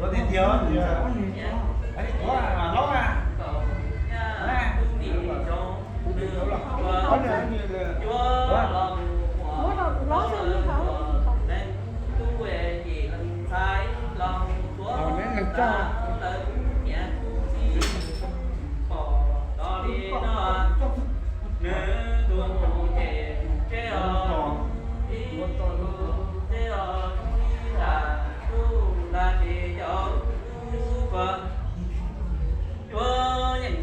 Ua tiag tiag, ua laub na. Ua, ua laub xwb, ua leej tub, ua yim leej ntxhais los mus tuav tag lawv kuv niam kuv txiv pom tau li no. Nws tus mus ces tsev os, ib tug tsev os, zoo li nram tsuj nram tsev cov tub kua. Yuav yeej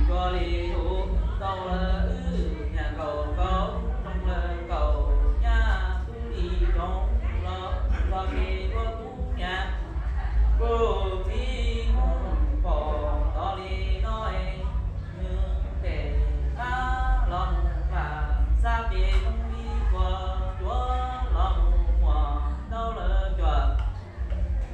kua li yus tau lawm wb niam nkaus nkaus, zoo lawm nkaus nyab kuv li zoo los los ces yuav kuv niam kuv txiv mus pom tau li no. Nws pem qab los mus pam xab ces zoo li kua, yuav los mus muas tau lawm cuam.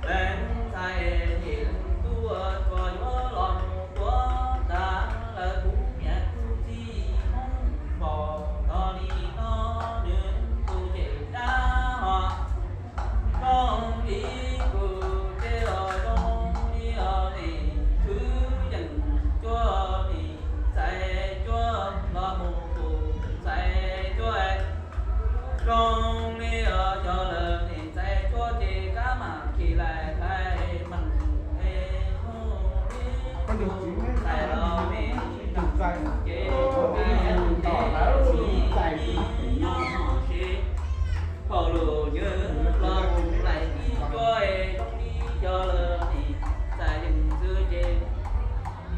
Leej ntxhais yim leej tub kua yuav los mus tuav tag lawv kuv niam kuv txiv mus pom tau li no. Nws tus ces dab ho zoo li kuv ces los zoo li os, nim txwv yeej cuab, nim txais cuab los mus kuv txais cuab. Zoo li os, yog lawm nim txais cuab ces kab mam khis lais thaiv meem es hnub ib kuv txais los nim ces tsis nyob siv phaum lus nywb los mus lais ib cuab. Zoo li yog lawm nim txais yeej txwv ces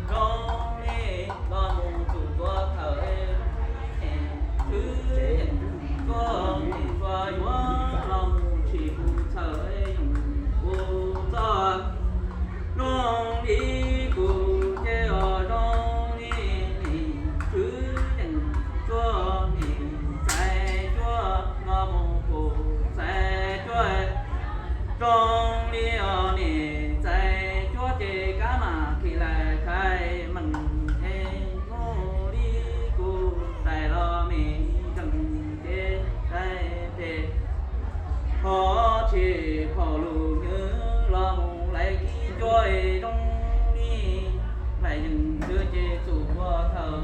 zoo li los mus txug tuav thawm, nim txwv yeej cuab, nim txua yuav los mus tshis kuv txhawm, yeej kuv txoj. Zoo li kuv ces os, zoo li nim txwv yeej cuab, nim txais cuab los mus kuv txais cuab. Zoo li os, nim txais cuab ces kab mam khis lais thaiv meem es hnub li kuv txais los nim zeeg ces thaiv tes ho tshis phaum lus nywb los mus lais kib cuab. Zoo li lais yeej txwv ces txug tuav thawm,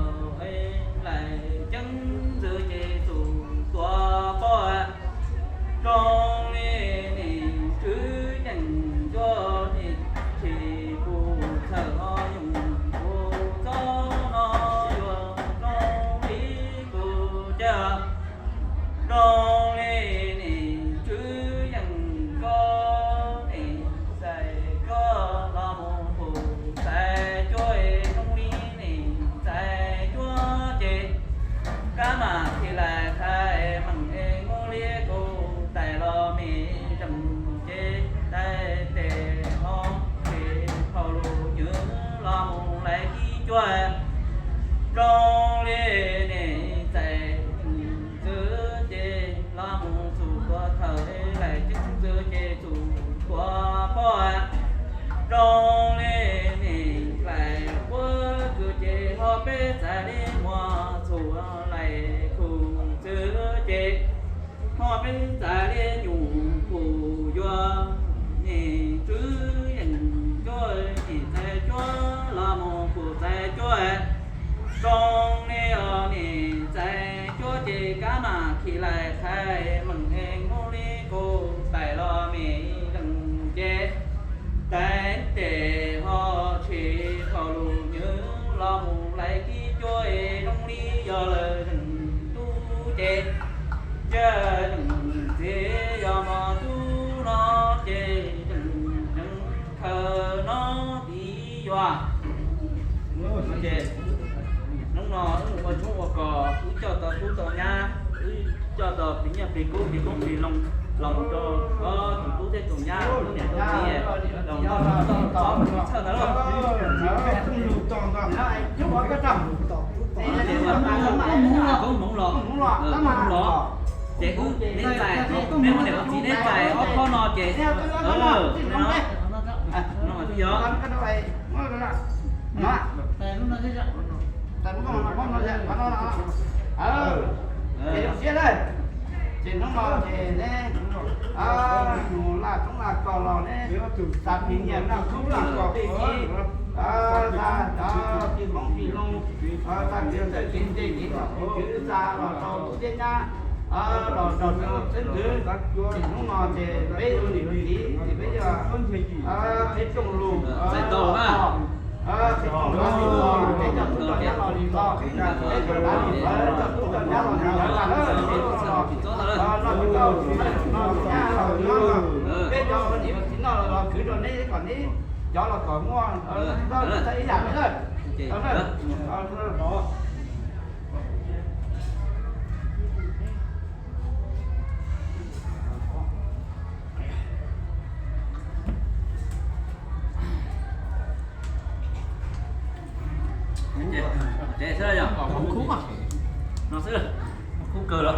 lais ceeb txwv ces txug tuav pob. Zoo li nim txwv yeej cuab, nim tshis kuv txhawm ho yeej kuv txoj no yuav zoo li kuv ces. Zoo li nim txwv yeej cuab, nim txais cuab los mus kuv txais cuab. Zoo li nim txais cuab ces kab mam khis lais thaiv meem es hnub li kuv txais los nim zeeg ces thaiv tes ho tshis phaum lus nywb los mus lais kib cuab. Zoo li nim txais yeej txwv ces los mus txug tuav thawm, lais ceeb txwv ces txug tuav pob. Zoo li nim lais puab txwv ces ho peb txais li muas txhum, lais khum txwv ces ho peb txais li nyuam qus yuav. Nim txwv yeej cuab, nim txais cuab los mus kuv txais cuab. Zoo li os, nim txais cuab ces kab mam khis lais thaiv meem es hnub li kuv txais los nim zeeg ces thaiv tes ho tshis phaum lus nywb los mus lais kib cuab. Zoo li yog lawm zeeg tub ces, ces zeeg txiv yog mos tub no ces zeeg khaws no tiv yuav. Ces hnub no wb mus ua tshoob ua kos, wb coj tau tub tau nyab, wb coj tau plig nyiaj plig kub plig qoob plig loo los rau ob tug tub thiab tus nyab, tub niam tub txiv, los txhob txhawj ntawd lauj. Ces wb, koob hmoov los, koob hmoov los, ces wb neb txais, neb muab niam muab txiv neb txais ob khob no ces, no twb yog. Ces hnub no ces neb mus laj roob laj kos los neb xa phim nyiaj noj kub noj kos tej tib, xa cov tij hmoob tij loo, xa kev txawj kev ntse kev txawj kev ntse xa los rau tub thiab nyab, los rau xeeb ntxwv. Ces hnub no ces peb ua niam ua txiv ces peb yuav qhib rooj lus, qhib rooj lus, peb cov tub cov nyab los li los, peb cov tub cov nyab los li los, peb cov tub cov nyab los li los, peb cov ua niam ua txiv noj los khwv rau neb kom neb cov los kom muaj txhawb ib yam li lawm. Ces xwb yog no xwb, kub kawg los.